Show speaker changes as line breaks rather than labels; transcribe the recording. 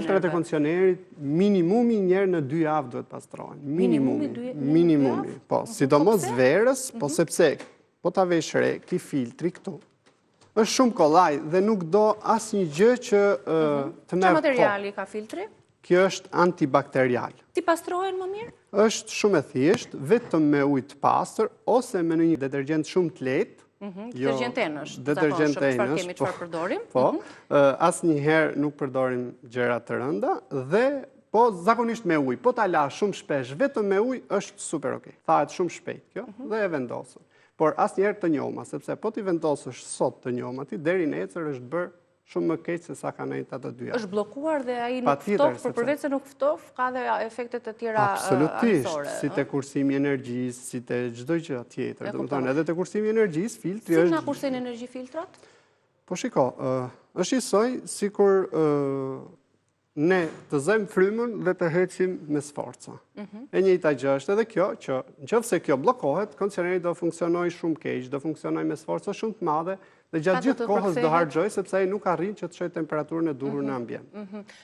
Filtrat e kondicionerit minimumi një herë në 2 javë duhet pastrohen. Minimumi. Minimumi. Po, mhm. sidomos po verës, po mhm. sepse po ta vesh re, ky filtri këtu. Është shumë kollaj dhe nuk do asnjë gjë që mhm. të merr.
Çfarë materiali ka filtri?
Kjo është antibakterial.
Si pastrohen më mirë?
Është shumë e thjeshtë, vetëm me ujë të pastër ose me një detergjent shumë të lehtë.
Mhm, jo, detergjent enësh, detergjent enësh, çfarë kemi, çfarë po, përdorim?
Po, mhm. asnjëherë nuk përdorim gjëra të rënda dhe po zakonisht me ujë, po ta lash shumë shpesh vetëm me ujë është super ok. Thahet shumë shpejt kjo mhm. dhe e vendosur. Por asnjëherë të njoma, sepse po t'i vendosësh sot të njoma ti deri nesër është bërë Shumë më keq se sa ka nejt ato
dy javë. Është bllokuar dhe ai nuk ftoh, por përveç se nuk ftoh, ka dhe efekte të tjera
Absolutisht, si te kursimi i energjisë, si te çdo gjë tjetër. Domethënë, edhe te kursimi i energjisë, filtri
është... Si na kursejnë energji filtrat?
Po shiko, është njësoj sikur ne të zëmë frymën dhe të heqim me sforco. Mhm. E njëjta gjë është edhe kjo, që në qoftë se kjo bllokohet, kondicioneri do funksionojë shumë keq, do funksionojë me sforco shumë të madhe, dhe gjatë gjithë kohës do harxhojë, sepse ai nuk arrin që të çojë temperaturën e duhur në mhm. ambient.
Mhm.